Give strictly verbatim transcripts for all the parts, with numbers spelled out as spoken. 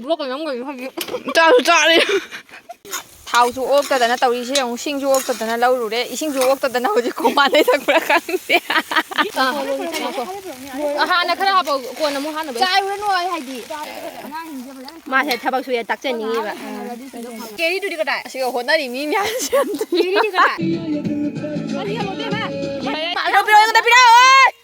Block ꯅꯝꯒꯅꯤ ꯍꯧꯖꯤꯛ꯫ ꯆꯥꯁꯨ ꯆꯥꯔꯦ꯫ ꯊꯥꯎꯁꯨ ꯑꯣꯛꯇꯗꯅ ꯇꯧꯔꯤꯁꯦ ꯌꯦꯡꯉꯨ, ꯁꯤꯡꯁꯨ ꯑꯣꯛꯇꯗꯅ ꯂꯧꯔꯨꯔꯦ, ꯏꯁꯤꯡꯁꯨ ꯑꯣꯛꯇꯗꯅ ꯍꯧꯖꯤꯛ ꯈꯣꯡꯕꯥꯟꯗꯩ ꯊꯛꯄ꯭ꯔꯥ ꯈꯪꯗꯦ꯫ ꯍꯥꯟꯅ ꯈꯔ ꯍꯥꯞꯄꯧ, ꯀꯣꯟꯅ ꯑꯃꯨꯛ ꯍꯥꯟꯅꯕ꯫ ꯆꯥꯏꯔꯨꯔꯅꯨ, ꯑꯩ ꯍꯥꯏꯗꯤ꯫ ꯃꯥꯁꯦ ꯊꯕꯛ ꯁꯨꯏ ꯇꯥꯛꯆꯅꯤꯡꯉꯤꯕ꯫ ꯀꯦꯔꯤꯗꯨꯗꯤ ꯀꯗꯥꯏ? ꯑꯁꯤꯒ ꯍꯣꯠꯅꯔꯤ ꯃꯤ ꯃꯌꯥꯝꯁꯦ ꯑꯝꯇ꯫ ꯀꯦꯔꯤꯗꯤ ꯀꯗꯥꯏ? ꯄꯤꯔꯛꯑꯣ, ꯄꯤꯔꯛꯑꯣ꯫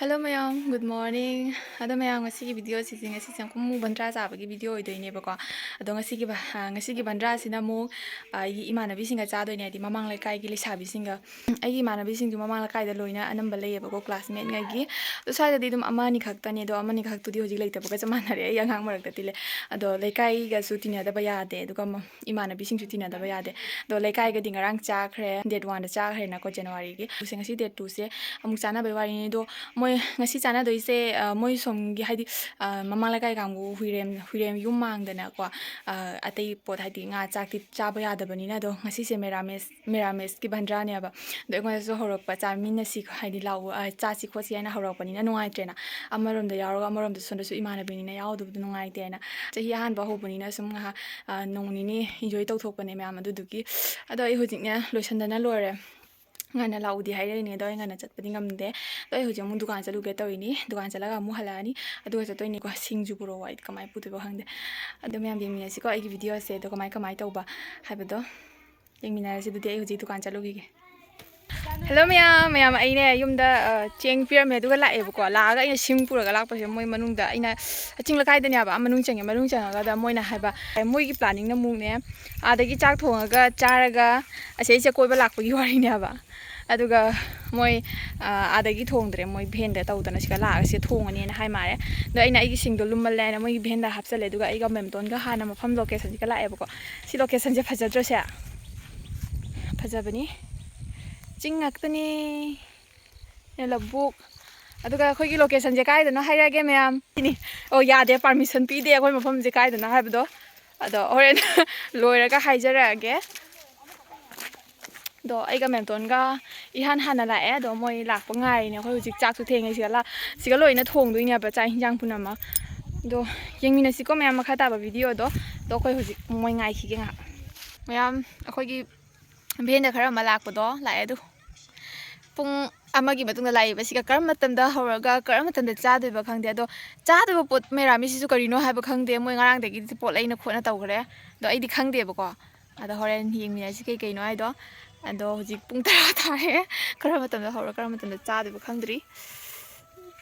Hello ꯃꯌꯥꯝ, good morning꯫ ꯑꯗꯣ ꯃꯌꯥꯝ, ꯉꯁꯤꯒꯤ ꯚꯤꯗꯤꯑꯣꯁꯤꯗꯤ ꯉꯁꯤꯁꯦ ꯌꯥꯝ ꯃꯨꯛꯕꯥꯡ ꯆꯥꯕꯒꯤ ꯚꯤꯗꯤꯑꯣ ꯑꯣꯏꯗꯣꯏꯅꯦꯕꯀꯣ꯫ ꯑꯗꯣ ꯉꯁꯤꯒꯤ ꯚ-, ꯑ, ꯉꯁꯤꯒꯤ ꯕꯟꯗ꯭ꯔꯥꯁꯤꯅ ꯑꯃꯨꯛ, ꯑ, ꯑꯩꯒꯤ ꯏꯃꯥꯟꯅꯕꯤꯁꯤꯡꯒ ꯆꯥꯗꯣꯏꯅꯦ, ꯍꯥꯏꯗꯤ ꯃꯃꯥꯡ ꯂꯩꯀꯥꯏꯒꯤ ꯂꯩꯁꯥꯕꯤꯁꯤꯡꯒ꯫ ꯑꯩꯒꯤ ꯏꯃꯥꯟꯅꯕꯤꯁꯤꯡꯁꯨ ꯃꯃꯥꯡ ꯂꯩꯀꯥꯏꯗ ꯂꯣꯏꯅ ꯑꯅꯝꯕ ꯂꯩꯌꯦꯕꯀꯣ, classmate ꯉꯩꯒꯤ꯫ ꯑꯗꯣ ꯁ꯭ꯋꯥꯏꯗꯗꯤ ꯑꯗꯨꯝ ꯑꯃ ꯑꯅꯤ ꯈꯛꯇꯅꯦ, ꯑꯗꯣ ꯑꯃ ꯑꯅꯤ ꯈꯛꯇꯨꯗꯤ ꯍꯧꯖꯤꯛ ꯂꯩꯇꯕꯒ ꯆꯞ ꯃꯥꯟꯅꯔꯦ, ꯑꯩ ꯑꯉꯥꯡ ꯃꯔꯛꯇꯗꯤ ꯂꯩ꯫ ꯑꯗꯣ ꯂꯩꯀꯥꯏꯒꯁꯨ ꯇꯤꯟꯅꯗꯕ ꯌꯥꯗꯦ, ꯑꯗꯨꯒ ꯃ-, ꯏꯃꯥꯟꯅꯕꯤꯁꯤꯡꯁꯨ ꯇꯤꯟꯅꯗꯕ ꯌꯥꯗꯦ꯫ ꯑꯗꯣ ꯂꯩꯀꯥꯏꯒꯗꯤ ꯉꯔꯥꯡ ꯆꯥꯈ꯭ꯔꯦ, date one ꯗ ꯆꯥꯈ꯭ꯔꯦꯅꯀꯣ, January ꯒꯤ꯫ ꯍꯧꯖꯤꯛ ꯉꯁꯤ date two ꯁꯦ ꯑꯃꯨꯛ ꯆꯥꯅꯕꯩ ꯋꯥꯔꯤꯅꯤ꯫ ꯑꯗꯣ ꯃꯣꯏ ꯉꯁꯤ ꯆꯥꯅꯗꯣꯏꯁꯦ, ꯑ, ꯃꯣꯏ ꯁꯣꯝꯒꯤ ꯍꯥꯏꯗꯤ, ꯑ, ꯃꯃꯥꯡ ꯂꯩꯀꯥꯏ ꯀꯥꯡꯕꯨ ꯍꯨꯏꯔꯦꯝ, ꯍꯨꯏꯔꯦꯝ ꯌꯨꯝ ꯃꯥꯡꯗꯅꯀꯣ, ꯑ, ꯑꯇꯩ ꯄꯣꯠ ꯍꯥꯏꯗꯤ ꯉꯥ ꯆꯥꯛꯇꯤ ꯆꯥꯕ ꯌꯥꯗꯕꯅꯤꯅ, ꯑꯗꯣ ꯉꯁꯤꯁꯦ ꯃꯦꯔꯥꯃꯦꯁ, ꯃꯦꯔꯥꯃꯦꯁꯀꯤ ꯕꯟꯗ꯭ꯔꯥꯅꯦꯕ꯫ ꯑꯗꯣ ꯑꯩꯉꯣꯟꯗꯁꯨ ꯍꯧꯔꯛꯄ, "ꯆꯥꯃꯤꯟꯅꯁꯤ" ꯍꯥꯏꯗꯤ ꯂꯥꯛꯑꯣ, ꯑ, "ꯆꯥꯁꯤ ꯈꯣꯠꯁꯤ" ꯍꯥꯏꯅ ꯍꯧꯔꯛꯄꯅꯤꯅ ꯅꯨꯡꯉꯥꯏꯇ꯭ꯔꯦꯅ꯫ ꯑꯃꯔꯣꯝꯗ ꯌꯥꯎꯔꯒ ꯑꯃꯔꯣꯝꯗ ꯁꯣꯝꯗꯁꯨ ꯏꯃꯥꯟꯅꯕꯤꯅꯤꯅ ꯌꯥꯎꯗꯕꯗꯣ ꯅꯨꯡꯉꯥꯏꯇꯦꯅ꯫ ꯆꯍꯤ ꯑꯍꯥꯟꯕ ꯍꯧꯕꯅꯤꯅ ꯁꯨꯝ ꯉꯥꯏꯍꯥꯛ, ꯑ, ꯅꯣꯡ ꯅꯤꯅꯤ enjoy ꯇꯧꯊꯣꯛꯄꯅꯦ ꯃꯌꯥꯝ ꯑꯗꯨꯗꯨꯒꯤ꯫ ꯑꯗꯣ ꯑꯩ ꯍꯧꯖꯤꯛꯅꯦ ꯂꯣꯏꯁꯟꯗꯅ ꯂꯣꯏꯔꯦ꯫ ꯉꯟꯅ ꯂꯥꯛꯎꯗꯤ ꯍꯥꯏꯔꯛꯏꯅꯦ, ꯑꯗꯣ ꯑꯩ ꯉꯟꯅ ꯆꯠꯄꯗꯤ ꯉꯝꯗꯦ꯫ ꯑꯗꯣ ꯑꯩ ꯍꯧꯖꯤꯛ ꯑꯃꯨꯛ ꯗꯨꯀꯥꯟ ꯆꯠꯂꯨꯒꯦ ꯇꯧꯔꯤꯅꯤ꯫ ꯗꯨꯀꯥꯟ ꯆꯠꯂꯒ ꯑꯃꯨꯛ ꯍꯜꯂꯛꯑꯅꯤ꯫ ꯑꯗꯨꯒ ꯆꯠꯇꯣꯏꯅꯤꯀꯣ꯫ ꯁꯤꯡꯖꯨ ꯄꯨꯔꯛꯑꯣ꯫ ꯑꯩꯗꯤ ꯀꯃꯥꯏꯅ ꯄꯨꯗꯣꯏꯕ ꯈꯪꯗꯦ꯫ ꯑꯗꯣ ꯃꯌꯥꯝ ꯌꯦꯡꯃꯤꯟꯅꯁꯤꯀꯣ ꯑꯩꯒꯤ ꯚꯤꯗꯤꯑꯣꯁꯦ꯫ ꯑꯗꯣ ꯀꯃꯥꯏ ꯀꯃꯥꯏ ꯇꯧꯕ ꯍꯥꯏꯕꯗꯣ ꯌꯦꯡꯃꯤꯟꯅꯔꯁꯤ꯫ ꯑꯗꯨꯗꯤ ꯑꯩ ꯍꯧꯖꯤꯛ ꯗꯨꯀꯥꯟ ꯆꯠꯂꯨꯈꯤꯒꯦ꯫ Hello ꯃꯌꯥꯝ, ꯃꯌꯥꯝ ꯑꯩꯅꯦ ꯌꯨꯝꯗ, ꯑ, ꯆꯦꯡ ꯄꯤꯔꯝꯃꯦ, ꯑꯗꯨꯒ ꯂꯥꯛꯑꯦꯕꯀꯣ꯫ ꯂꯥꯛꯑꯒ ꯑꯩꯅ ꯁꯤꯡ ꯄꯨꯔꯒ ꯂꯥꯛꯄꯁꯦ ꯃꯣꯏ ꯃꯅꯨꯡꯗ, ꯑꯩꯅ ꯆꯤꯡ ꯂꯩꯀꯥꯏꯗꯅꯦꯕ, ꯑꯥ ꯃꯅꯨꯡ ꯆꯪꯉꯦ꯫ ꯃꯅꯨꯡ ꯆꯪꯉꯒꯗ ꯃꯣꯏꯅ ꯍꯥꯏꯕ, ꯃꯣꯏꯒꯤ planning ꯅ ꯑꯃꯨꯛꯅꯦ, ꯑꯥꯗꯒꯤ ꯆꯥꯛ ꯊꯣꯡꯉꯒ ꯆꯥꯔꯒ ꯑꯁꯤꯗꯩꯁꯤꯗ ꯀꯣꯏꯕ ꯂꯥꯛꯄꯒꯤ ꯋꯥꯔꯤꯅꯦꯕ꯫ ꯑꯗꯨꯒ ꯃꯣꯏ, ꯑ, ꯑꯥꯗꯒꯤ ꯊꯣꯡꯗ꯭ꯔꯦ, ꯃꯣꯏ van ꯗ ꯇꯧꯗꯅ ꯁꯤꯗ ꯂꯥꯛꯑꯒ ꯁꯤꯗ ꯊꯣꯡꯉꯅꯤꯅ ꯍꯥꯏ ꯃꯥꯜꯂꯦ꯫ ꯑꯗꯣ ꯑꯩꯅ ꯑꯩꯒꯤ ꯁꯤꯡꯗꯣ ꯂꯨꯝꯃꯜꯂꯦ ꯍꯥꯏꯅ ꯃꯣꯏꯒꯤ van ꯗ ꯍꯥꯞꯆꯜꯂꯦ꯫ ꯑꯗꯨꯒ ꯑꯩꯒ ꯃꯦꯝꯇꯣꯟꯒ ꯍꯥꯟꯅ ꯃꯐꯝ location ꯁꯤꯒ ꯂꯥꯛꯑꯦꯕꯀꯣ꯫ ꯁꯤ location ꯁꯦ ꯐꯖꯗ꯭ꯔꯣ ꯁꯦ? ꯐꯖꯕꯅꯤ꯫ ꯆꯤꯡ ꯉꯥꯛꯇꯅꯤ꯫ ꯂꯧꯕꯨꯛ꯫ ꯑꯗꯨꯒ ꯑꯩꯈꯣꯏꯒꯤ location ꯁꯦ ꯀꯥꯏꯗꯅꯣ ꯍꯥꯏꯔꯛꯑꯒꯦ ꯃꯌꯥꯝ꯫ ꯁꯤꯅꯤ꯫ ꯑꯣ, ꯌꯥꯗꯦ, permission ꯄꯤꯗꯦ ꯑꯩꯈꯣꯏ ꯃꯐꯝꯁꯦ ꯀꯥꯏꯗꯅꯣ ꯍꯥꯏꯕꯗꯣ꯫ ꯑꯗꯣ ꯍꯣꯔꯦꯟ ꯂꯣꯏꯔꯒ ꯍꯥꯏꯖꯔꯛꯑꯒꯦ꯫ ꯑꯗꯣ ꯑꯩꯒ ꯃꯦꯝꯇꯣꯟꯒ ꯏꯍꯥꯟ ꯍꯥꯟꯅ ꯂꯥꯛꯑꯦ꯫ ꯑꯗꯣ ꯃꯣꯏ ꯂꯥꯛꯄ ꯉꯥꯏꯔꯤꯅꯦ꯫ ꯑꯩꯈꯣꯏ ꯍꯧꯖꯤꯛ ꯆꯥꯛꯁꯨ ꯊꯦꯡꯉꯦ꯫ ꯁꯤꯗ ꯂꯥ-, ꯁꯤꯒ ꯂꯣꯏꯅ ꯊꯣꯡꯗꯣꯏꯅꯦꯕ, ꯆꯥꯛ ꯏꯟꯖꯥꯡ ꯄꯨꯝꯅꯃꯛ꯫ ꯑꯗꯣ ꯌꯦꯡꯃꯤꯟꯅꯁꯤꯀꯣ ꯃꯌꯥꯝ, ꯃꯈꯥ ꯇꯥꯕ ꯚꯤꯗꯤꯑꯣꯗꯣ꯫ ꯑꯗꯣ ꯑꯩꯈꯣꯏ ꯍꯧꯖꯤꯛ ꯃꯣꯏ ꯉꯥꯏꯈꯤꯒꯦ ꯉꯥꯏꯍꯥꯛ꯫ ꯃꯌꯥꯝ, ꯑꯩꯈꯣꯏꯒꯤ ꯚꯦꯟꯗ ꯈꯔ ꯑꯃ ꯂꯥꯛꯄꯗꯣ ꯂꯥꯛꯑꯦ꯫ ꯑꯗꯨ ꯄꯨꯡ ꯑꯃꯒꯤ ꯃꯇꯨꯡꯗ ꯂꯥꯛꯏꯕꯁꯤꯒ ꯀꯔꯝꯕ ꯃꯇꯝꯗ ꯍꯧꯔꯒ ꯀꯔꯝꯕ ꯃꯇꯝꯗ ꯆꯥꯗꯣꯏꯕ ꯈꯪꯗꯦ꯫ ꯑꯗꯣ ꯆꯥꯗꯣꯏꯕ ꯄꯣꯠ ꯃꯦꯔꯥꯃꯤꯁꯤꯁꯨ ꯀꯔꯤꯅꯣ ꯍꯥꯏꯕ ꯈꯪꯗꯦ꯫ ꯃꯣꯏ ꯉꯔꯥꯡꯗꯒꯤꯗꯤ ꯄꯣꯠ ꯂꯩꯅ ꯈꯣꯠꯅ ꯇꯧꯈ꯭ꯔꯦ꯫ ꯑꯗꯣ ꯑꯩꯗꯤ ꯈꯪꯗꯦꯕꯀꯣ꯫ ꯑꯗꯣ ꯍꯣꯔꯦꯟ ꯌꯦꯡꯃꯤꯟꯅꯁꯤ ꯀꯩ ꯀꯩꯅꯣ ꯍꯥꯏꯗꯣ꯫ ꯑꯗꯣ ꯍꯧꯖꯤꯛ ꯄꯨꯡ ꯇꯔꯥ ꯇꯥꯔꯦ꯫ ꯀꯔꯝꯕ ꯃꯇꯝꯗ ꯍꯧꯔ ꯀꯔꯝꯕ ꯃꯇꯝꯗ ꯆꯥꯗꯣꯏꯕ ꯈꯪꯗ꯭ꯔꯤ꯫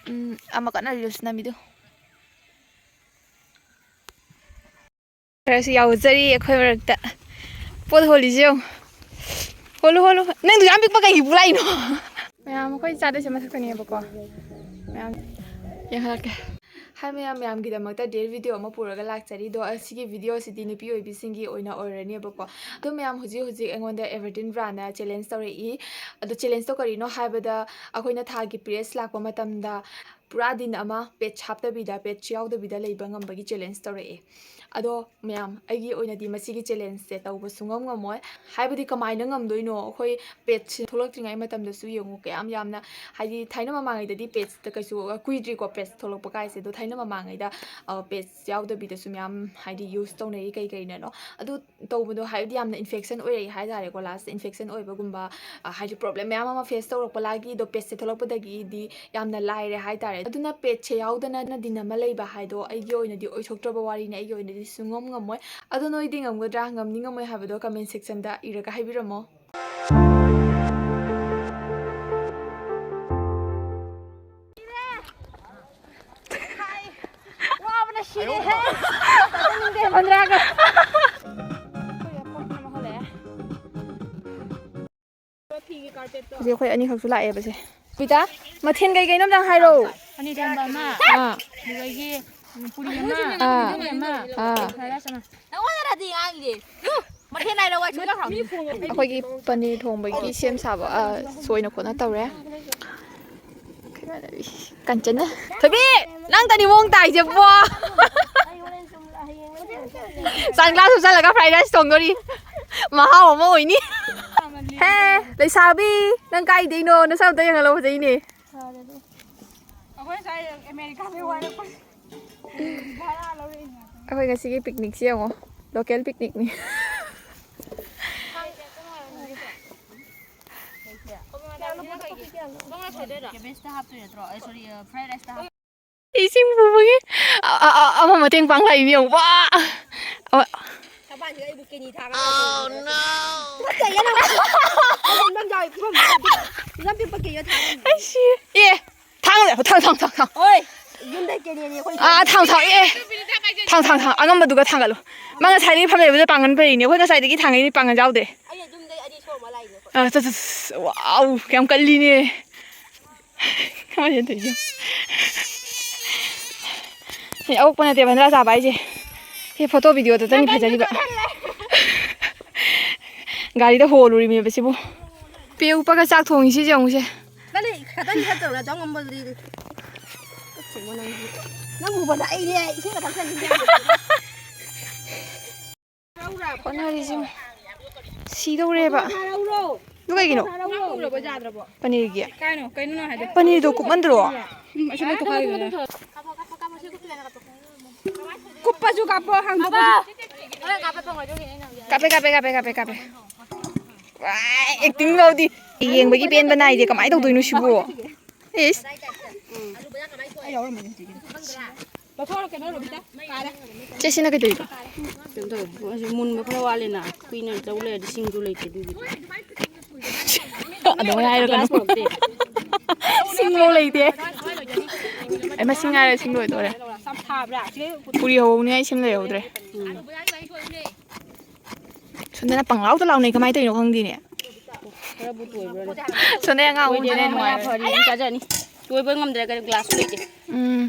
ꯎꯝ, ꯑꯃ ꯀꯟꯅ ꯔꯤꯜꯁ ꯅꯝꯃꯤꯗꯣ꯫ ꯈꯔꯁꯨ ꯌꯥꯎꯖꯔꯤ ꯑꯩꯈꯣꯏ ꯃꯔꯛꯇ꯫ ꯄꯣꯠ ꯍꯣꯜꯂꯤꯁꯦ ꯌꯦꯡꯉꯨ꯫ ꯍꯣꯜꯂꯨ, ꯍꯣꯜꯂꯨ꯫ ꯅꯪꯗꯨ ꯌꯥꯝ ꯄꯤꯛꯄ ꯀꯩꯒꯤ ꯄꯨꯂꯥꯛꯏꯅꯣ? ꯃꯌꯥꯝ, ꯑꯩꯈꯣꯏ ꯆꯥꯗꯣꯏꯁꯦ ꯃꯊꯛꯇꯅꯦꯕꯀꯣ꯫ ꯃꯌꯥꯝ, ꯌꯦꯡꯍꯜꯂꯛꯀꯦ꯫ ꯍꯥꯏ ꯃꯌꯥꯝ, ꯃꯌꯥꯝꯒꯤꯗꯃꯛꯇ ꯗꯦꯠ ꯚꯤꯗꯤꯑꯣ ꯑꯃ ꯄꯨꯔꯒ ꯂꯥꯛꯆꯔꯤ꯫ ꯑꯗꯣ ꯑꯁꯤꯒꯤ ꯚꯤꯗꯤꯑꯣꯁꯤꯗꯤ ꯅꯨꯄꯤ ꯑꯣꯏꯕꯤꯁꯤꯡꯒꯤ ꯑꯣꯏꯅ ꯑꯣꯏꯔꯅꯦꯕꯀꯣ꯫ ꯑꯗꯣ ꯃꯌꯥꯝ, ꯍꯧꯖꯤꯛ ꯍꯧꯖꯤꯛ ꯑꯩꯉꯣꯟꯗ ꯑꯦꯚꯔꯗꯤꯟ ꯕ꯭ꯔꯥꯅ ꯆꯦꯂꯦꯟꯖ ꯇꯧꯔꯛꯏ꯫ ꯑꯗꯣ ꯆꯦꯂꯦꯟꯖꯇꯣ ꯀꯔꯤꯅꯣ ꯍꯥꯏꯕꯗ, ꯑꯩꯈꯣꯏꯅ ꯊꯥꯒꯤ ꯄꯤꯔꯤꯌꯗꯁ ꯂꯥꯛꯄ ꯃꯇꯝꯗ ꯄꯨꯔꯥ ꯗꯤꯟ ꯑꯃ ꯄꯦꯗꯁ ꯍꯥꯞꯇꯕꯤꯗ, ꯄꯦꯗꯁ ꯌꯥꯎꯗꯕꯤꯗ ꯂꯩꯕ ꯉꯝꯕꯒꯤ ꯆꯦꯂꯦꯟꯖ ꯇꯧꯔꯛꯑꯦ꯫ ꯑꯗꯣ ꯃꯌꯥꯝ, ꯑꯩꯒꯤ ꯑꯣꯏꯅꯗꯤ ꯃꯁꯤꯒꯤ ꯆꯦꯂꯦꯟꯖꯁꯦ ꯇꯧꯕ ꯁꯨꯡꯉꯝ ꯉꯝꯃꯣꯏ꯫ ꯍꯥꯏꯕꯗꯤ ꯀꯃꯥꯏꯅ ꯉꯝꯗꯣꯏꯅꯣ? ꯑꯩꯈꯣꯏ ꯄꯦꯗꯁꯁꯤ ꯊꯣꯛꯂꯛꯇ꯭ꯔꯤꯉꯩ ꯃꯇꯝꯗꯁꯨ ꯌꯦꯡꯉꯨ, ꯀꯌꯥꯝ ꯌꯥꯝꯅ, ꯍꯥꯏꯗꯤ ꯊꯥꯏꯅ ꯃꯃꯥꯡꯉꯩꯗꯗꯤ ꯄꯦꯗꯁꯇ ꯀꯩꯁꯨ, ꯑ, ꯀꯨꯏꯗ꯭ꯔꯤꯀꯣ ꯄꯦꯗꯁ ꯊꯣꯛꯂꯛꯄ ꯀꯥꯏꯁꯦ꯫ ꯑꯗꯣ ꯊꯥꯏꯅ ꯃꯃꯥꯡꯉꯩꯗ, ꯑ, ꯄꯦꯗꯁ ꯌꯥꯎꯗꯕꯤꯗꯁꯨ ꯃꯌꯥꯝ ꯍꯥꯏꯗꯤ ꯌꯨꯁ ꯇꯧꯅꯩ ꯀꯩ ꯀꯩꯅꯅꯣ꯫ ꯑꯗꯨ ꯇꯧꯕꯗꯣ ꯍꯥꯏꯕꯗꯤ ꯌꯥꯝꯅ ꯏꯟꯐꯦꯛꯁꯟ ꯑꯣꯏꯔꯛꯏ ꯍꯥꯏ ꯇꯥꯔꯦꯀꯣ꯫ ꯂꯥꯁꯇ ꯏꯟꯐꯦꯛꯁꯟ ꯑꯣꯏꯕꯒꯨꯝꯕ, ꯑ, ꯍꯥꯏꯗꯤ ꯄ꯭ꯔꯣꯕ꯭ꯂꯦꯝ ꯃꯌꯥꯝ ꯑꯃ ꯐꯦꯁ ꯇꯧꯔꯛꯄ ꯂꯥꯒꯤ ꯑꯗꯣ ꯄꯦꯗꯁꯁꯦ ꯊꯣꯛꯂꯛꯄꯗꯒꯤꯗꯤ ꯌꯥꯝꯅ ꯂꯥꯏꯔꯦ ꯍꯥꯏ ꯇꯥꯔꯦ꯫ ꯑꯗꯨꯅ ꯄꯦꯗꯁꯁꯦ ꯌꯥꯎꯗꯅ ꯗꯤꯟ ꯑꯃ ꯂꯩꯕ ꯍꯥꯏꯗꯣ ꯑꯩꯒꯤ ꯑꯣꯏꯅꯗꯤ ꯑꯣꯏꯊꯣꯛꯇ꯭ꯔꯕ ꯋꯥꯔꯤꯅꯦ꯫ ꯑꯩꯒꯤ ꯑꯣꯏꯅꯗꯤ ꯁꯨꯡꯉꯝ ꯉꯝꯃꯣꯏ꯫ ꯑꯗꯣ ꯅꯣꯏꯗꯤ ꯉꯝꯒꯗ꯭ꯔꯥ, ꯉꯝꯅꯤ ꯉꯝꯃꯣꯏ ꯍꯥꯏꯕꯗꯣ ꯀꯃꯦꯟ ꯁꯦꯛꯁꯟꯗ ꯏꯔꯒ ꯍꯥꯏꯕꯤꯔꯝꯃꯣ꯫ ꯋꯥꯕꯅ ꯁꯤꯔꯦꯍꯦ꯫ ꯆꯠꯅꯤꯡꯗꯦ, ꯃꯟꯗ꯭ꯔꯥꯒ꯫ ꯍꯧꯖꯤꯛ ꯑꯩꯈꯣꯏ ꯑꯅꯤꯈꯛꯁꯨ ꯂꯥꯛꯑꯦꯕꯁꯦ꯫ ꯕꯤꯇꯥ, ꯃꯊꯦꯜ ꯀꯩ ꯀꯩꯅꯣ ꯑꯝꯇꯪ ꯍꯥꯏꯔꯛꯑꯣ꯫ ꯄꯅꯤꯔ ꯏꯔꯣꯟꯕ ꯑꯃ, ꯑꯥ꯫ ꯑꯗꯨꯗꯒꯤ ꯄꯨꯔꯤ ꯑꯃ, ꯑꯥ꯫ ꯄꯨꯔꯤ ꯑꯃ, ꯑꯥ꯫ ꯐ꯭ꯔꯥꯏ ꯔꯥꯏꯁ ꯑꯃ꯫ ꯅꯉꯣꯟꯗꯔꯗꯤ ꯉꯥꯡꯉꯤꯁꯦ꯫ ꯃꯊꯦꯜ ꯍꯥꯏꯔ ꯋꯥꯏ ꯁꯣꯏ ꯂꯥꯎꯔꯝꯅꯤ꯫ ꯑꯩꯈꯣꯏꯒꯤ ꯄꯅꯤꯔ ꯊꯣꯡꯕꯒꯤ ꯁꯦꯝ ꯁꯥꯕ, ꯑ, ꯁꯣꯏꯅ ꯈꯣꯠꯅ ꯇꯧꯔꯦ꯫ ꯀꯟꯆꯟꯅ, ꯊꯣꯏꯕꯤ, ꯅꯪ ꯇꯅꯤ ꯃꯑꯣꯡ ꯇꯥꯏꯁꯦ ꯕꯣ꯫ ꯁꯟ ꯒ꯭ꯂꯥꯁ ꯎꯞꯁꯜꯂꯒ ꯐ꯭ꯔꯥꯏ ꯔꯥꯏꯁ ꯊꯣꯡꯗꯣꯔꯤ꯫ ꯃꯍꯥꯎ ꯑꯃ ꯑꯣꯏꯅꯤ꯫ ꯍꯦ, ꯂꯩꯁꯥꯕꯤ, ꯅꯪ ꯀꯥꯏꯗꯩꯅꯣ? ꯅꯁꯛ ꯑꯝꯇ ꯌꯦꯡꯍꯜꯂꯣ, ꯐꯖꯩꯅꯦ꯫ ꯑꯩꯈꯣꯏ ꯉꯁꯥꯏ ꯑꯃꯦꯔꯤꯀꯥꯗꯩ ꯋꯥꯏꯔꯛꯄꯅꯤ꯫ ꯚꯔꯥ ꯂꯧꯔꯛꯏꯅꯦ꯫ ꯑꯩꯈꯣꯏ ꯉꯁꯤꯒꯤ ꯄꯤꯛꯅꯤꯛꯁꯤ ꯌꯦꯡꯉꯣ, ꯂꯣꯀꯦꯜ ꯄꯤꯛꯅꯤꯛꯅꯤ꯫ ꯀꯦꯕꯦꯖꯇ ꯍꯥꯞꯇꯣꯏ ꯅꯠꯇ꯭ꯔꯣ? ꯑꯦ, ꯁꯣꯔꯤ, ꯐ꯭ꯔꯥꯏ ꯔꯥꯏꯁꯇ ꯍꯥꯞ- ꯏꯁꯤꯡ ꯄꯨꯕꯒꯤ ꯑ-, ꯑ-, ꯑ-, ꯑꯃ ꯃꯇꯦꯡ ꯄꯥꯡ ꯂꯥꯛꯏꯅꯦ ꯌꯦꯡꯉꯣ꯫ ꯋꯥ! ꯑꯃ ꯀꯕꯥꯟꯁꯤꯗ ꯑꯩꯕꯨ ꯀꯦꯅꯤ ꯊꯥꯡꯉꯒ ꯅꯠꯇꯦ, ꯌꯥꯅꯤ꯫ ꯑꯩ ꯁꯤ-, ꯑꯦ! ꯊꯥꯡ, ꯊꯥꯡ, ꯊꯥꯡ, ꯊꯥꯡ꯫ ꯍꯣꯏ, ꯌꯨꯝꯗ ꯀꯦꯅꯤꯅꯤ ꯑꯩꯈꯣꯏ꯫ ꯑꯥ, ꯊꯥꯡ, ꯊꯥꯡ, ꯑꯦ! ꯊꯥꯡ, ꯊꯥꯡ, ꯊꯥꯡ꯫ ꯑꯉꯝꯕꯗꯨꯒ ꯊꯥꯡꯒꯠꯂꯨ꯫ ꯃꯥ ꯉꯁꯥꯏꯗꯒꯤ ꯐꯝ ꯂꯩꯕꯗ ꯄꯥꯡꯒꯟ ꯐꯩꯅꯦ꯫ ꯑꯩꯈꯣꯏ ꯉꯁꯥꯏꯗꯒꯤ ꯊꯥꯡꯉꯛꯏꯅꯦ, ꯄꯥꯡꯒꯟ ꯌꯥꯎꯗꯦ꯫ ꯑꯩ ꯌꯨꯝꯗꯩ ꯑꯅꯤ ꯁꯣꯛꯑꯝꯃ ꯂꯥꯛꯏꯅꯦ ꯑꯩꯈꯣꯏ꯫ ꯑꯥ, ꯆꯠ, ꯆꯠ, ꯆꯠ꯫ ꯋꯥꯎ, ꯀꯌꯥꯝ ꯀꯜꯂꯤꯅꯦ꯫ ꯀꯃꯥꯏꯅ ꯇꯧꯔꯤꯅꯣ? ꯁꯤ ꯑꯋꯣꯛꯄ ꯅꯠꯇꯦ ꯚꯟꯗ꯭ꯔꯥ ꯆꯥꯕ ꯍꯥꯏꯁꯦ꯫ ꯁꯤ ꯐꯣꯇꯣ ꯚꯤꯗꯤꯑꯣꯗꯇꯅꯤ ꯐꯖꯔꯤꯕ꯫ ꯒꯥꯔꯤꯗ ꯍꯣꯜꯂꯨꯔꯤꯃꯦꯕ ꯁꯤꯕꯨ꯫ ꯄꯦ ꯎꯞꯄꯒ ꯆꯥꯛ ꯊꯣꯡꯉꯤ ꯁꯤꯁꯦ ꯌꯦꯡꯉꯨꯁꯦ꯫ ꯅꯪꯗꯤ ꯈꯇꯪꯗꯤ ꯈꯔ ꯇꯧꯔ ꯆꯥꯎ ꯉꯝꯕꯗꯨꯗꯤ꯫ ꯀꯛꯆꯤꯡꯕ ꯅꯪꯗꯤ꯫ ꯅꯪ ꯎꯕꯗ ꯑꯩꯅꯦ ꯏꯁꯤꯡꯒ ꯊꯛꯆꯟꯅꯤꯡꯗꯦ꯫ ꯍꯣꯠꯅꯔꯤꯁꯤꯡ ꯁꯤꯗꯧꯔꯦꯕ꯫ ꯑꯗꯨ ꯀꯩꯒꯤꯅꯣ? ꯄꯅꯤꯔꯒꯤ? ꯄꯅꯤꯔꯗꯣ ꯀꯨꯞꯃꯟꯗ꯭ꯔꯣ? ꯀꯨꯞꯄꯁꯨ ꯀꯥꯞꯄꯣ, ꯍꯥꯡꯗꯣꯛꯄꯁꯨ꯫ ꯀꯥꯞꯄꯦ, ꯀꯥꯞꯄꯦ, ꯀꯥꯞꯄꯦ, ꯀꯥꯞꯄꯦ, ꯀꯥꯞꯄꯦ꯫ ꯋꯥꯏ, ꯑꯦꯛꯇꯤꯡ ꯐꯥꯎꯗꯤ꯫ ꯌꯦꯡꯕꯒꯤ ꯄꯦꯟꯕ ꯅꯥꯏꯗꯦ꯫ ꯀꯃꯥꯏꯅ ꯇꯧꯗꯣꯏꯅꯣ ꯁꯤꯕꯨ? ꯏꯁ꯫ ꯆꯦ, ꯁꯤꯅ ꯀꯩꯗꯧꯔꯤꯕ? ꯀꯩꯝ ꯇꯧꯗꯦ꯫ ꯃꯣꯏꯁꯦ ꯃꯨꯟꯕ ꯈꯔ ꯋꯥꯠꯂꯦꯅ ꯀꯨꯏꯅ ꯂꯧ ꯂꯩꯔꯗꯤ ꯁꯤꯡꯁꯨ ꯂꯩꯇꯦ ꯑꯗꯨꯒꯤ꯫ ꯑꯗꯨꯃꯥꯏꯅ ꯍꯥꯏꯔꯒꯅꯨ꯫ ꯒ꯭ꯌꯥꯁ ꯄꯨꯔꯛꯇꯦ꯫ ꯁꯤꯡꯐꯧ ꯂꯩꯇꯦ꯫ ꯑꯩ ꯃꯁꯤꯡ ꯍꯥꯏꯔꯒ ꯁꯤꯡ ꯂꯣꯏꯗꯣꯔꯦ꯫ ꯄꯨꯔꯤ ꯍꯧꯍꯧꯅꯤꯡꯉꯥꯏ ꯁꯤꯡ ꯂꯩꯍꯧꯗ꯭ꯔꯦ꯫ ꯎꯝ꯫ ꯁꯣꯝꯗꯅ ꯄꯪꯂꯥꯎꯗ ꯂꯥꯎꯅꯩ, ꯀꯃꯥꯏꯅ ꯇꯧꯔꯤꯅꯣ ꯈꯪꯗꯦꯅꯦ꯫ ꯈꯔꯕꯨ ꯇꯣꯏꯕ꯭ꯔꯥꯅꯦ? ꯁꯣꯝꯗꯩ ꯑꯉꯥꯡ ꯑꯍꯨꯝꯁꯤꯅ ꯇꯣꯏꯗꯦꯅ ꯃꯌꯥ ꯅꯨꯡꯉꯥꯏꯔꯦ꯫ ꯐꯔꯤ ꯑꯗꯨꯝ ꯆꯥꯖꯅꯤ꯫ ꯇꯣꯏꯕ ꯉꯝꯗ꯭ꯔꯒꯅ ꯒ꯭ꯂꯥꯁꯁꯨ ꯂꯩꯇꯦ꯫ ꯎꯝ꯫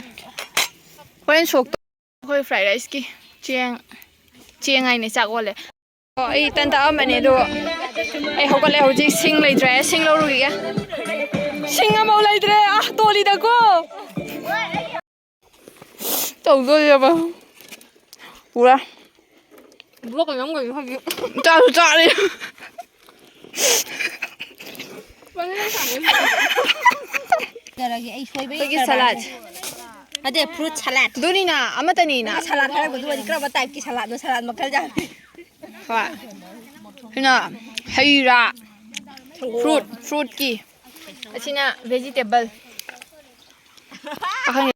ꯍꯣꯔꯦꯟ ꯁꯣꯛ ꯇꯧ-, ꯑꯩꯈꯣꯏ ꯐ꯭ꯔꯥꯏ ꯔꯥꯏꯁꯀꯤ ꯆꯦꯡ, ꯆꯦꯡ ꯍꯥꯏꯅꯦ, ꯆꯥꯛ ꯑꯣꯜꯂꯦ꯫ ꯑꯣ, ꯑꯩ ꯇꯟ ꯇꯛꯑꯝꯕꯅꯦ, ꯑꯗꯣ ꯑꯩ ꯍꯧꯒꯠꯂꯦ ꯍꯧꯖꯤꯛ, ꯁꯤꯡ ꯂꯩꯇ꯭ꯔꯦ, ꯁꯤꯡ ꯂꯧꯔꯨꯈꯤꯒꯦ꯫ ꯁꯤꯡ ꯑꯃꯐꯥꯎ ꯂꯩꯇ꯭ꯔꯦ, ꯑꯥ, ꯇꯣꯂꯤꯗꯀꯣ꯫ ꯇꯧꯗꯣꯔꯤꯕ꯫ ꯄꯨꯔꯥ꯫ ꯕ꯭ꯂꯣꯛꯀ ꯅꯝꯒꯅꯤ ꯍꯧꯖꯤꯛ꯫ ꯆꯥꯁꯨ ꯆꯥꯔꯦ꯫ ꯀꯩꯗꯧꯔꯒꯦ? ꯑꯩ ꯁꯣꯏꯕꯩ ꯑꯩꯈꯣꯏꯒꯤ ꯀꯔꯕꯥꯔ ꯁꯂꯥꯗ꯫ ꯅꯠꯇꯦ, ꯐ꯭ꯔꯨꯠ ꯁꯂꯥꯗ꯫ ꯑꯗꯨꯅꯤꯅ, ꯑꯃꯠꯇꯅꯤꯅ꯫ ꯁꯂꯥꯗ ꯍꯥꯏꯔꯛꯄꯗꯨꯒꯗꯤ ꯀꯔꯝꯕ ꯇꯥꯏꯞꯀꯤ ꯁꯂꯥꯗꯅꯣ? ꯁꯂꯥꯗ ꯃꯈꯜ ꯌꯥꯝꯃꯤ꯫ ꯍꯣꯏ꯫ ꯁꯤꯅ ꯍꯩ ꯔꯥ꯫ ꯁꯪꯒꯣꯝ꯫ ꯐ꯭ꯔꯨꯠ, ꯐ꯭ꯔꯨꯠꯀꯤ꯫ ꯑꯁꯤꯅ ꯚꯦꯖꯤꯇꯦꯕꯜ꯫ ꯄꯥꯈꯪ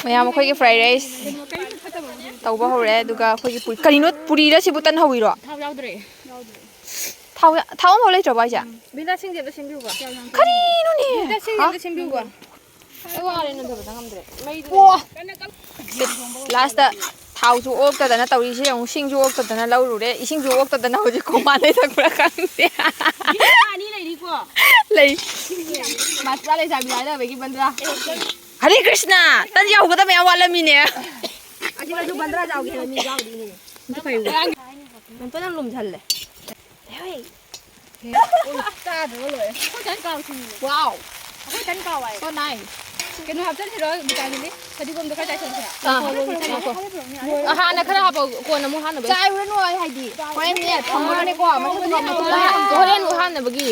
ꯃꯌꯥꯝ ꯑꯩꯈꯣꯏꯒꯤ ꯐ꯭ꯔꯥꯏ ꯔꯥꯏꯁ ꯇꯧꯕ ꯍꯧꯔꯦ, ꯑꯗꯨꯒ ꯑꯩꯈꯣꯏꯒꯤ ꯄꯨ-, ꯀꯔꯤꯅꯣ ꯄꯨꯔꯤꯔ ꯁꯤꯕꯨ ꯇꯟ ꯍꯧꯋꯤꯔꯣ? ꯊꯥꯎ ꯌꯥꯎꯗ꯭ꯔꯦ꯫ ꯊꯥꯎ ꯌꯥ-, ꯊꯥꯎ ꯑꯃꯐꯥꯎ ꯂꯩꯇ꯭ꯔꯕꯣ ꯍꯥꯏꯁꯦ? ꯕꯤꯟꯗꯥ ꯁꯤꯡꯁꯦ ꯑꯝꯇ ꯁꯦꯝꯕꯤꯌꯨꯕ꯫ ꯀꯔꯤꯅꯣꯅꯦ? ꯕꯤꯟꯗꯥ ꯁꯤꯡꯁꯦ ꯍꯥ? ꯑꯝꯇ ꯁꯦꯝꯕꯤꯌꯨꯕ꯫ ꯑꯩ ꯋꯥꯔꯦ ꯅꯟꯊꯕꯗ ꯉꯝꯗ꯭ꯔꯦ꯫ ꯃꯩꯗꯨ ꯑꯣ! ꯂꯥꯁꯇ ꯊꯥꯎꯁꯨ ꯑꯣꯛꯇꯗꯅ ꯇꯧꯔꯤꯁꯦ ꯌꯦꯡꯉꯨ, ꯁꯤꯡꯁꯨ ꯑꯣꯛꯇꯗꯅ ꯂꯧꯔꯨꯔꯦ, ꯏꯁꯤꯡꯁꯨ ꯑꯣꯛꯇꯗꯅ ꯍꯧꯖꯤꯛ ꯈꯣꯡꯕꯥꯟꯗꯩ ꯊꯛꯄ꯭ꯔꯥ ꯈꯪꯗꯦ꯫ ꯕꯤꯟꯗꯥ ꯑꯅꯤ ꯂꯩꯔꯤꯀꯣ꯫ ꯂꯩ꯫ ꯃꯆꯥ ꯂꯩꯁꯥꯕꯤ ꯍꯥꯏꯅꯕꯒꯤ ꯕꯟꯗ꯭ꯔꯥ꯫ ꯍꯔꯦ ꯀ꯭ꯔꯤꯁꯅ! ꯇꯟ ꯌꯥꯎꯒꯗꯕ ꯃꯌꯥꯝ ꯋꯥꯠꯂꯝꯃꯤꯅꯦ꯫ ꯑꯁꯤꯗꯁꯨ ꯕꯟꯗ꯭ꯔꯥ ꯆꯥꯎꯒꯦ ꯍꯥꯏꯕ ꯃꯤ ꯌꯥꯎꯔꯤꯅꯦ꯫ ꯑꯝꯇ ꯄꯥꯏꯌꯨ꯫ ꯃꯦꯝꯇꯣꯟ ꯌꯥꯝ ꯂꯨꯝꯁꯜꯂꯦ꯫ ꯍꯣꯏ꯫ ꯆꯥꯗ꯭ꯔꯒ ꯂꯣꯏꯔꯦ꯫ ꯑꯩꯈꯣꯏ ꯇꯟ ꯀꯥꯎꯁꯤꯅꯦ꯫ Wow! ꯑꯩꯈꯣꯏ ꯇꯟ ꯀꯥꯎ ꯍꯥꯏ꯫ So nice. ꯀꯩꯅꯣ ꯍꯥꯞꯆꯤꯟꯁꯤꯔꯣ ꯕꯤꯇꯥꯃꯤꯟꯗꯤ? ꯐꯗꯤꯒꯣꯝꯗꯣ ꯈꯔ ꯆꯥꯏꯁꯤꯟꯁꯤꯔꯥ? ꯑꯥ, ꯍꯥꯞꯄꯤꯔꯛꯑꯣꯅꯦ, ꯍꯥꯞꯄꯤꯔꯛꯑꯣꯅꯦ꯫ ꯑꯥ, ꯍꯥꯟꯅ ꯈꯔ ꯍꯥꯞꯄꯣ, ꯀꯣꯟꯅ ꯑꯃꯨꯛ ꯍꯥꯞꯅꯕ꯫ ꯆꯥꯏꯔꯨꯔꯅꯨ, ꯑꯩ ꯍꯥꯏꯗꯤ꯫ ꯍꯣꯔꯦꯟꯅꯦ, ꯊꯝꯃꯒꯅꯦꯀꯣ, ꯃꯊꯛꯇ ꯍꯣꯔꯦꯟ ꯑꯃꯨꯛ ꯍꯥꯞꯅꯕꯒꯤ꯫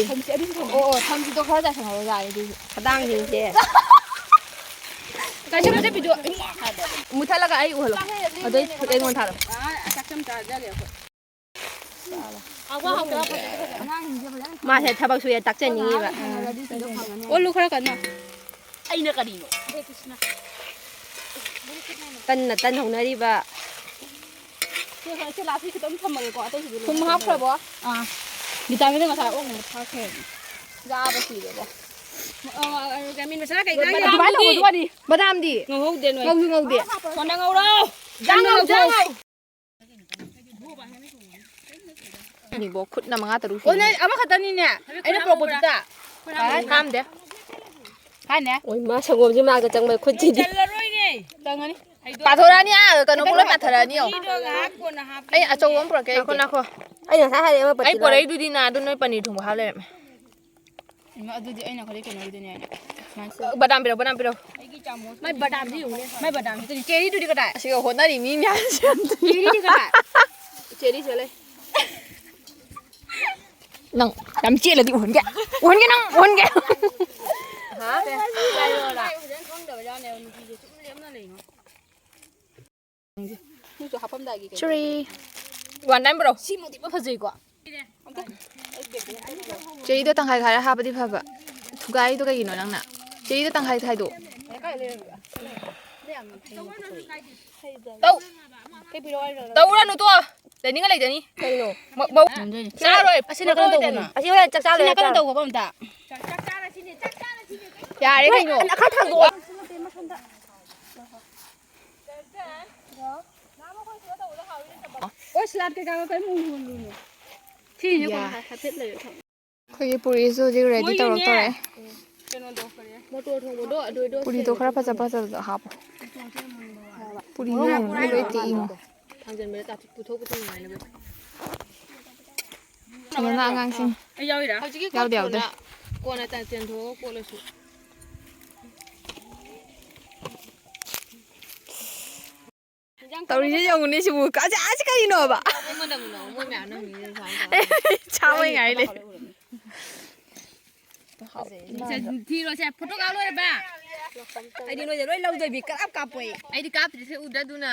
ꯑꯣ, ꯑꯣ, ꯊꯝꯁꯤꯗꯣ ꯈꯔ ꯆꯥꯏꯁꯤꯟꯍꯧꯔꯣ, ꯌꯥꯔꯦ ꯑꯗꯨꯗꯤ꯫ ꯈꯗꯥꯡꯁꯤꯡꯁꯦ꯫ ꯆꯥꯏꯁꯤꯟꯕ ꯆꯠꯄꯤꯗꯣ꯫ ꯃꯨꯊꯠꯂꯒ ꯑꯩ ꯎꯍꯜꯂꯣ꯫ ꯑꯗꯩ ꯑꯩꯉꯣꯟꯗ ꯊꯥꯔꯣ꯫ ꯃꯥꯁꯦ ꯊꯕꯛ ꯁꯨꯏ ꯇꯥꯛꯆꯅꯤꯡꯉꯤꯕ꯫ ꯑꯣꯜꯂꯨ ꯈꯔ ꯀꯟꯅ꯫ ꯑꯩꯅ ꯀꯔꯤꯅꯣ? ꯀꯟꯅ ꯇꯟ ꯍꯧꯅꯔꯤꯕ꯫ ꯁꯤ ꯂꯥꯁꯁꯤ ꯈꯤꯇꯪ ꯊꯝꯃꯒꯦꯀꯣ, ꯑꯇꯩꯁꯤꯗꯤ ꯂꯣꯏ ꯊꯨꯝ ꯍꯥꯞꯈ꯭ꯔꯕꯣ? ꯑꯥ꯫ ꯚꯤꯇꯥꯃꯤꯟꯗ ꯉꯁꯥꯏ ꯑꯣꯛꯅꯕ ꯊꯥꯛꯈ꯭ꯔꯦ꯫ ꯆꯥꯕ ꯀꯨꯏꯔꯦꯕꯣ꯫ ꯑ, ꯑ, ꯑ, ꯃꯤꯟ ꯃꯁꯥꯂꯥ ꯀꯩ ꯏꯟꯖꯥꯡꯒꯤ? ꯑꯗꯨꯃꯥꯏꯅ ꯇꯧꯕꯗꯨ ꯋꯥꯅꯤ꯫ ꯕꯗꯥꯝꯗꯤ? ꯉꯧꯍꯧꯗꯦ ꯅꯣꯏ꯫ ꯉꯧꯁꯨ ꯉꯧꯗꯦ꯫ ꯀꯣꯟꯅ ꯉꯧꯔꯣ꯫ ꯆꯥꯡ ꯉꯧ, ꯆꯥꯡ ꯉꯧ꯫ ꯅꯤꯕꯣ, ꯈꯨꯠꯅ ꯃꯉꯥ ꯇꯔꯨꯛ ꯑꯣ, ꯁꯤꯜꯂꯤ꯫ ꯅꯪ ꯑꯃꯈꯛꯇꯅꯤꯅꯦ꯫ ꯑꯩꯅ ꯄꯨꯔꯛꯄꯗꯨꯗ꯫ ꯍꯥꯝꯗꯦ꯫ ꯍꯥꯅꯦ꯫ ꯑꯣꯏ, ꯃꯥ ꯁꯪꯒꯣꯝꯁꯤ ꯃꯅꯥꯛꯇ ꯆꯪꯕꯗ ꯈꯨꯠꯁꯤꯗꯤ꯫ ꯆꯪꯉꯅꯤ꯫ ꯄꯥꯊꯣꯔꯛꯑꯅꯤ, ꯑꯥ, ꯀꯩꯅꯣ ꯄꯨꯂꯞ ꯄꯥꯊꯔꯛꯑꯅꯤ ꯌꯦꯡꯉꯣ꯫ ꯃꯍꯤꯗꯣ ꯉꯥꯏꯍꯥꯛ ꯀꯣꯟꯅ ꯍꯥꯞꯄ ꯑꯩ ꯑꯆꯧꯕ ꯑꯃ ꯄꯨꯔꯛꯀꯦ, ꯑꯩ꯫ ꯉꯥꯏꯈꯣ, ꯉꯥꯏꯈꯣ꯫ ꯑꯩ ꯉꯁꯥꯏ ꯍꯥꯏꯔꯛꯑꯦ ꯑꯃ ꯑꯩ ꯄꯠꯇꯤ ꯄꯨꯔꯛꯏꯗꯨꯗꯤ ꯅꯥ, ꯑꯗꯨ ꯅꯣꯏ ꯄꯅꯤꯔ ꯊꯣꯡꯕ ꯍꯥꯞ ꯂꯩꯔꯝꯃꯦ꯫ ꯏꯃꯥ, ꯑꯗꯨꯗꯤ ꯑꯩꯅ ꯈꯜꯂꯤ ꯀꯩꯅꯣꯒꯤꯗꯨꯅꯦ ꯍꯥꯏꯅ꯫ ꯁꯨꯃꯥꯏꯅ ꯁꯦꯝ-, ꯕꯗꯥꯝ ꯄꯤꯔꯛꯑꯣ, ꯕꯗꯥꯝ ꯄꯤꯔꯛꯑꯣ꯫ ꯃꯥꯏ ꯕꯗꯥꯝꯁꯤ ꯌꯦꯡꯉꯨꯅꯦ꯫ ꯃꯥꯏ ꯕꯗꯥꯝꯁꯤꯗꯅꯦ꯫ ꯆꯦꯔꯤꯗꯨꯗꯤ ꯀꯗꯥꯏ? ꯑꯁꯤꯒ ꯍꯣꯠꯅꯔꯤ ꯃꯤ ꯃꯌꯥꯝꯁꯦ ꯑꯝꯇ ꯆꯦꯔꯤꯗꯤ ꯀꯗꯥꯏ? ꯆꯦꯔꯤꯁꯦ ꯂꯩ꯫ ꯅꯪ ꯌꯥꯝ ꯆꯦꯜꯂꯗꯤ ꯎꯍꯟꯒꯦ꯫ ꯎꯍꯟꯒꯦ, ꯅꯪ ꯎꯍꯟꯒꯦ꯫ ꯅꯣꯏꯁꯨ ꯍꯥꯄꯝꯗꯥꯏꯒꯤ ꯀꯩꯅꯣ꯫ ꯆꯨꯔꯤ꯫ One nine bro? ꯁꯤꯃꯨꯛꯇꯤ ꯐꯖꯩꯀꯣ꯫ ꯆꯦꯔꯤꯗꯣ ꯇꯪꯈꯥꯏ ꯈꯥꯏꯔ ꯍꯥꯞꯄꯗꯤ ꯐꯕ꯫ ꯊꯨꯒꯥꯏꯗꯣ ꯀꯩꯒꯤꯅꯣ ꯅꯪꯅ? ꯆꯦꯔꯤꯗꯣ ꯇꯪꯈꯥꯏ ꯈꯥꯏꯗꯣ꯫ ꯇꯧ꯫ ꯇꯧꯔꯅꯨ ꯇꯣ꯫ ꯂꯩꯅꯤꯡꯉ ꯂꯩꯖꯅꯤ꯫ ꯀꯩꯅꯣ? ꯃ-, ꯃꯧ-, ꯅꯝꯗꯣꯏꯅꯦ꯫ ꯆꯥꯔꯣꯏ꯫ ꯑꯁꯤꯅ ꯀꯩꯅꯣ ꯇꯧꯕꯅꯣ? ꯑꯁꯤ ꯍꯣꯔꯦꯟ ꯆꯥꯛ ꯆꯥ ꯂꯣꯏꯔ ꯆꯥꯔꯣ꯫ ꯌꯥꯔꯦ ꯀꯩꯅꯣ꯫ ꯈꯔ ꯊꯥꯡꯗꯣꯛꯑꯣ꯫ ꯑꯣ, ꯁꯂꯥꯗ ꯀꯩꯀꯥꯒ ꯀꯔꯤꯝ ꯎꯍꯜꯂꯨꯅꯨ꯫ ꯁꯤꯁꯤꯁꯨ ꯌꯥ꯫ ꯍꯥꯏꯐꯦꯠ ꯂꯩꯔꯦ ꯊꯝꯃꯣ꯫ ꯑꯩꯈꯣꯏꯒꯤ ꯄꯨꯔꯤꯁꯨ ꯍꯧꯖꯤꯛ ꯔꯦꯗꯤ ꯃꯣꯏꯒꯤꯅꯦ꯫ ꯇꯧꯔꯛꯇꯣꯔꯦ꯫ ꯀꯩꯅꯣꯗꯣ, ꯀꯔꯤ? ꯃꯣꯇꯣꯔ ꯊꯣꯡꯕꯗꯣ ꯑꯗꯨꯗꯣ ꯄꯨꯔꯤꯗꯣ ꯈꯔ ꯐꯖ ꯐꯖꯕꯗꯣ ꯍꯥꯞꯄꯣ꯫ ꯄꯨꯔꯤꯗꯣ ꯌꯦꯡꯉꯨꯅꯦ, ꯂꯣꯏ ꯇꯦꯛꯏꯉꯣ꯫ ꯊꯥꯡꯖꯟꯕꯗ ꯆꯥꯊꯣꯛ-, ꯄꯨꯊꯣꯛ ꯄꯨꯊꯣꯛ ꯅꯨꯡꯉꯥꯏꯅꯕ꯫ ꯐꯖꯅ ꯑꯉꯥꯡꯁꯤꯡ꯫ ꯑꯩ ꯌꯥꯎꯔꯤꯔꯥ? ꯍꯧꯖꯤꯛꯀꯤ ꯌꯥꯎꯗꯦ, ꯌꯥꯎꯗꯦ꯫ ꯀꯣꯟꯅ, ꯀꯣꯟꯅ ꯆ-, ꯆꯦꯟꯊꯣꯛꯑꯒ ꯀꯣꯠꯂꯁꯨ꯫ ꯇꯧꯔꯤꯁꯦ ꯌꯦꯡꯉꯨꯅꯦ ꯁꯤꯕꯨ꯫ ꯑꯁꯤ, ꯑꯁꯤ ꯀꯩꯅꯣꯕ? ꯑꯩꯉꯣꯟꯗ ꯑꯃꯨꯛ ꯅꯣꯡ ꯃꯣꯏ ꯃꯌꯥꯝꯅ ꯑꯃꯨꯛ ꯌꯦꯡꯉꯦ ꯁꯨꯃꯥꯏꯅ ꯇꯧꯔ꯫ ꯁꯥ ꯃꯣꯏ ꯉꯥꯏ ꯂꯩ꯫ ꯁꯦ, ꯊꯤꯔꯣꯁꯦ, ꯐꯣꯇꯣ ꯀꯥꯞ ꯂꯣꯏꯔꯕ? ꯑꯩꯗꯤ ꯅꯣꯏꯗ ꯂꯣꯏ ꯂꯧꯗꯣꯏꯅꯤ, ꯀꯅꯥꯝ ꯀꯥꯞꯄꯣꯏ꯫ ꯑꯩꯗꯤ ꯀꯥꯞꯇ꯭ꯔꯤꯁꯦ ꯎꯗ꯭ꯔꯥ ꯑꯗꯨꯅ?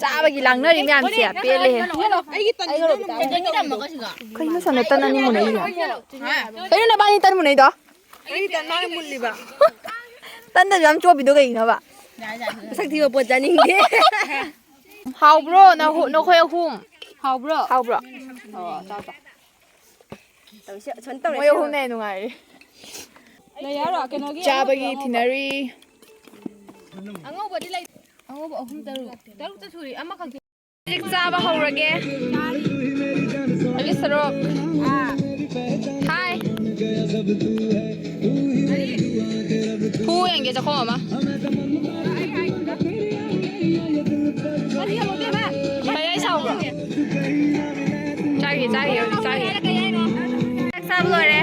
ꯆꯥꯕꯒꯤ ꯂꯥꯡꯅꯔꯤ ꯃꯌꯥꯝꯁꯦ ꯄꯦꯜꯂꯦꯍꯦ꯫ ꯑꯩꯒꯤ ꯇꯟ-, ꯑꯩꯒꯤ ꯇꯟ-, ꯀꯩꯅꯣ ꯁꯣꯝꯗ ꯇꯟ ꯑꯅꯤ ꯃꯨꯟꯅꯩꯁꯦ? ꯍꯥ? ꯀꯩꯅꯣ ꯅꯕꯥꯅꯤ ꯇꯟ ꯃꯨꯟꯅꯩꯗꯣ? ꯑꯩꯒꯤ ꯇꯟ ꯃꯥꯅ ꯃꯨꯜꯂꯤꯕ꯫ ꯇꯟꯗꯁꯨ ꯌꯥꯝ ꯆꯣꯞꯄꯤꯗꯣ ꯀꯩꯒꯤꯅꯣꯕ? ꯌꯥꯔꯦ, ꯌꯥꯔꯦ꯫ ꯃꯁꯛ ꯊꯤꯕ ꯄꯣꯠ ꯆꯥꯅꯤꯡꯗꯦ꯫ ꯍꯥꯎꯕ꯭ꯔꯣ ꯅꯍꯨ-, ꯅꯈꯣꯏ ꯑꯍꯨꯝ? ꯍꯥꯎꯕ꯭ꯔꯣ? ꯍꯥꯎꯕ꯭ꯔꯣ? ꯑꯣ, ꯆꯥꯎ, ꯆꯥꯎ꯫ ꯇꯧꯁꯦ, ꯁꯨꯃꯥꯏꯅ ꯇꯧꯔꯁꯦ꯫ ꯃꯣꯏ ꯑꯍꯨꯝꯅ ꯍꯦꯟꯅ ꯅꯨꯡꯉꯥꯏꯔꯦ꯫ ꯂꯩ ꯍꯥꯏꯔꯣ? ꯀꯩꯅꯣꯒꯤ ꯆꯥꯕꯒꯤ ꯑꯉꯧꯕ, ꯊꯤꯅꯔꯤ꯫ ꯑꯉꯧꯕꯗꯤ ꯂꯩ꯫ ꯑꯉꯧꯕ ꯑꯍꯨꯝ, ꯇꯔꯨꯛ꯫ ꯇꯔꯨꯛꯇ ꯁꯨꯔꯤ꯫ ꯑꯃꯈꯛ ꯍꯧꯖꯤꯛ ꯆꯥꯕ ꯍꯧꯔꯒꯦ꯫ ꯑꯩꯒꯤ ꯁꯔꯨꯛ꯫ ꯍꯥꯏ꯫ ꯍꯨ ꯌꯦꯡꯒꯦ ꯆꯥꯛꯈꯣꯝ ꯑꯃ꯫ ꯀꯩ ꯍꯥꯏ ꯁꯥꯎꯕ꯭ꯔꯣ? ꯆꯥꯒꯦ, ꯆꯥꯒꯦ, ꯍꯧꯖꯤꯛ ꯆꯥꯒꯦ꯫ ꯆꯥꯛ ꯆꯥꯕ ꯂꯣꯏꯔꯦ꯫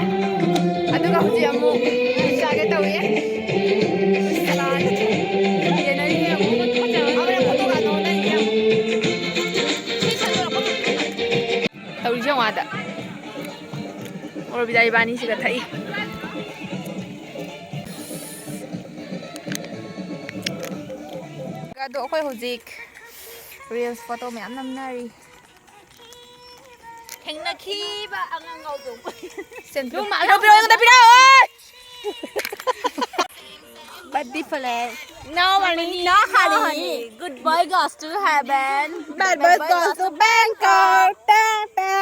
ꯑꯗꯨꯒ ꯍꯧꯖꯤꯛ ꯑꯃꯨꯛ ꯆꯥꯒꯦ ꯇꯧꯔꯤ꯫ ꯁꯂꯥꯗ ꯌꯦꯟꯅꯔꯤꯌꯦ ꯑꯃꯨꯛ꯫ ꯑꯃꯅ ꯐꯣꯇꯣ ꯀꯥꯞꯅꯧ ꯅꯪꯒꯤ ꯑꯃꯨꯛ꯫ ꯔꯣꯕꯤꯗꯥ ꯏꯕꯥꯅꯤꯁꯤꯒ ꯊꯛꯏ꯫ ꯑꯗꯣ ꯑꯩꯈꯣꯏ ꯍꯧꯖꯤꯛ reels photo ꯃꯌꯥꯝ ꯅꯝꯅꯔꯤ꯫ ꯊꯦꯡꯅꯈꯤꯕ ꯑꯉꯥꯡ ꯉꯥꯎꯗꯣꯡ꯫ ꯁꯦꯟꯗ꯭ꯔꯨꯝ ꯄꯤꯔꯛꯑꯣ, ꯄꯤꯔꯛꯑꯣ, ꯑꯩꯉꯣꯟꯗ ꯄꯤꯔꯛꯑꯣ! But different. No money, no honey. Good boy goes to heaven. Bad boy goes to Bangkok. ꯇꯥ, ꯇꯥ꯫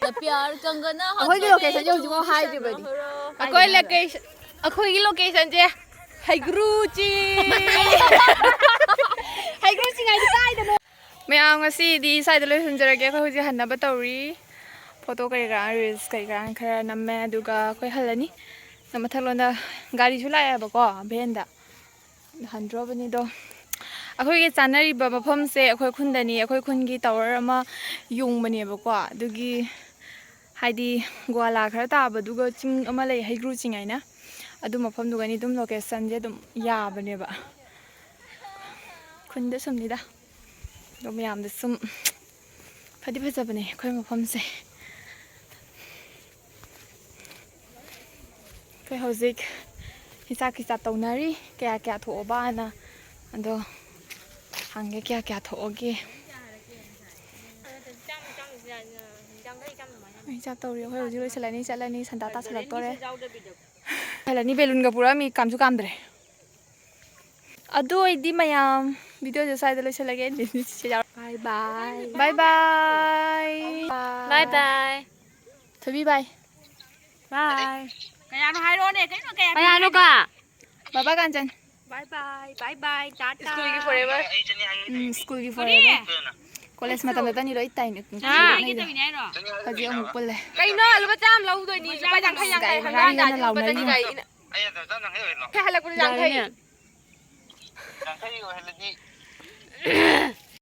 ꯑꯩꯈꯣꯏꯒꯤ location ꯁꯦ ꯍꯧꯖꯤꯛꯐꯥꯎ ꯍꯥꯏꯗ꯭ꯔꯤꯕꯅꯤ꯫ ꯑꯩꯈꯣꯏ location, ꯑꯩꯈꯣꯏꯒꯤ location ꯁꯦ ꯍꯩꯒ꯭ꯔꯨ ꯆꯤꯡ꯫ ꯍꯩꯒ꯭ꯔꯨ ꯆꯤꯡ ꯍꯥꯏꯗꯤ ꯀꯥꯏꯗꯅꯣ? ꯃꯌꯥꯝ, ꯉꯁꯤꯗꯤ ꯁ꯭ꯋꯥꯏꯗ ꯂꯣꯏꯁꯤꯟꯖꯔꯒꯦ꯫ ꯑꯩꯈꯣꯏ ꯍꯧꯖꯤꯛ ꯍꯟꯅꯕ ꯇꯧꯔꯤ꯫ Photo ꯀꯔꯤ ꯀꯔꯥ, reels ꯀꯔꯤ ꯀꯔꯥ ꯈꯔ ꯅꯝꯃꯦ, ꯑꯗꯨꯒ ꯑꯩꯈꯣꯏ ꯍꯜꯂꯅꯤ꯫ ꯃꯊꯛꯂꯣꯝꯗ ꯒꯥꯔꯤꯁꯨ ꯂꯥꯛꯑꯦꯕꯀꯣ, van ꯗ꯫ ꯍꯟꯗ꯭ꯔꯣꯕꯅꯤꯗꯣ꯫ ꯑꯩꯈꯣꯏꯒꯤ ꯆꯥꯅꯔꯤꯕ ꯃꯐꯝꯁꯦ ꯑꯩꯈꯣꯏ ꯈꯨꯟꯗꯅꯤ꯫ ꯑꯩꯈꯣꯏ ꯈꯨꯟꯒꯤ tower ꯑꯃ ꯌꯨꯡꯕꯅꯦꯕꯀꯣ꯫ ꯑꯗꯨꯒꯤ, ꯍꯥꯏꯗꯤ, ꯒ꯭ꯋꯥꯂꯥ ꯈꯔ ꯇꯥꯕꯗꯨꯒ ꯆꯤꯡ ꯑꯃ ꯂꯩ, ꯍꯩꯒ꯭ꯔꯨ ꯆꯤꯡ ꯍꯥꯏꯅ꯫ ꯑꯗꯨ ꯃꯐꯝꯗꯨꯒꯅꯤ ꯑꯗꯨꯝ location ꯁꯦ ꯑꯗꯨꯝ ꯌꯥꯕꯅꯦꯕ꯫ ꯈꯨꯟꯗ ꯁꯨꯝꯅꯤꯗ꯫ ꯑꯗꯣ ꯃꯌꯥꯝꯗ ꯁꯨꯝ ꯐꯗꯤ ꯐꯖꯕꯅꯦ ꯑꯩꯈꯣꯏ ꯃꯐꯝꯁꯦ꯫ ꯑꯩꯈꯣꯏ ꯍꯧꯖꯤꯛ ꯍꯤꯁꯥꯞ ꯀꯤꯁꯥꯞ ꯇꯧꯅꯔꯤ, ꯀꯌꯥ ꯀꯌꯥ ꯊꯣꯛꯑꯕꯅ꯫ ꯑꯗꯣ ꯍꯪꯒꯦ, ꯀꯌꯥ ꯀꯌꯥ ꯊꯣꯛꯑꯒꯦ? ꯍꯤꯁꯥꯞ ꯇꯧꯔꯤ꯫ ꯑꯩꯈꯣꯏ ꯍꯧꯖꯤꯛ ꯂꯣꯏꯁꯤꯜꯂꯅꯤ, ꯆꯠꯂꯅꯤ, ꯁꯟꯗꯥ ꯇꯥꯁꯤꯜꯂꯛꯇꯣꯔꯦ꯫ ꯂꯣꯏꯁꯤꯜꯂꯅꯤ, balloon ꯒ ꯄꯨꯔꯛꯑꯝꯃꯤ, ꯀꯥꯝꯁꯨ ꯀꯥꯝꯗ꯭ꯔꯦ꯫ ꯑꯗꯨ ꯑꯣꯏꯗꯤ ꯃꯌꯥꯝ, video ꯁꯦ ꯁ꯭ꯋꯥꯏꯗ ꯂꯣꯏꯁꯤꯜꯂꯒꯦ꯫ Bye bye. Bye bye. Bye bye. ꯊꯣꯏꯕꯤ bye. Bye. ꯀꯌꯥꯅꯣ ꯍꯥꯏꯔꯛꯑꯣꯅꯦ, ꯀꯩꯅꯣ ꯀꯌꯥ ꯀꯌꯥꯅꯣ ꯄꯤꯗꯣꯏꯅꯣ? ꯀ? Bye bye ꯀꯥꯟꯆꯟ꯫ Bye bye, bye bye, Tata. ꯁ꯭ꯀꯨꯜꯒꯤ forever꯫ ꯎꯝ, ꯁ꯭ꯀꯨꯜꯒꯤ ꯀꯔꯤ? Forever꯫ ꯀꯣꯂꯦꯖ ꯃꯇꯝꯗ ꯇꯅꯤ ꯂꯣꯏ ꯇꯥꯏꯅꯦ꯫ ꯍꯥ? ꯀꯩ ꯇꯧꯔꯤꯅꯦ ꯍꯥꯏꯔꯣ? ꯍꯧꯖꯤꯛ ꯑꯃꯨꯛ ꯄꯨꯜꯂꯦ꯫ ꯀꯩꯅꯣ? ꯂꯨꯄꯥ ꯆꯥꯝꯃ ꯂꯧꯗꯣꯏꯅꯤ꯫ ꯂꯨꯄꯥ ꯌꯥꯡꯈꯩ, ꯌꯥꯡꯈꯩ꯫ ꯒꯥꯔꯤ ꯍꯪꯒꯥꯟꯗ ꯉꯥꯏꯅ ꯂꯨꯄꯥ ꯆꯅꯤ ꯂꯥꯎꯅꯔꯤ꯫ ꯀꯥꯏ? ꯍꯜꯂꯛꯄꯗ ꯌꯥꯡꯈꯩ꯫ ꯌꯥꯔꯦꯅꯦ꯫ ꯌꯥꯡꯈꯩ ꯑꯣꯏꯍꯜꯂꯗꯤ꯫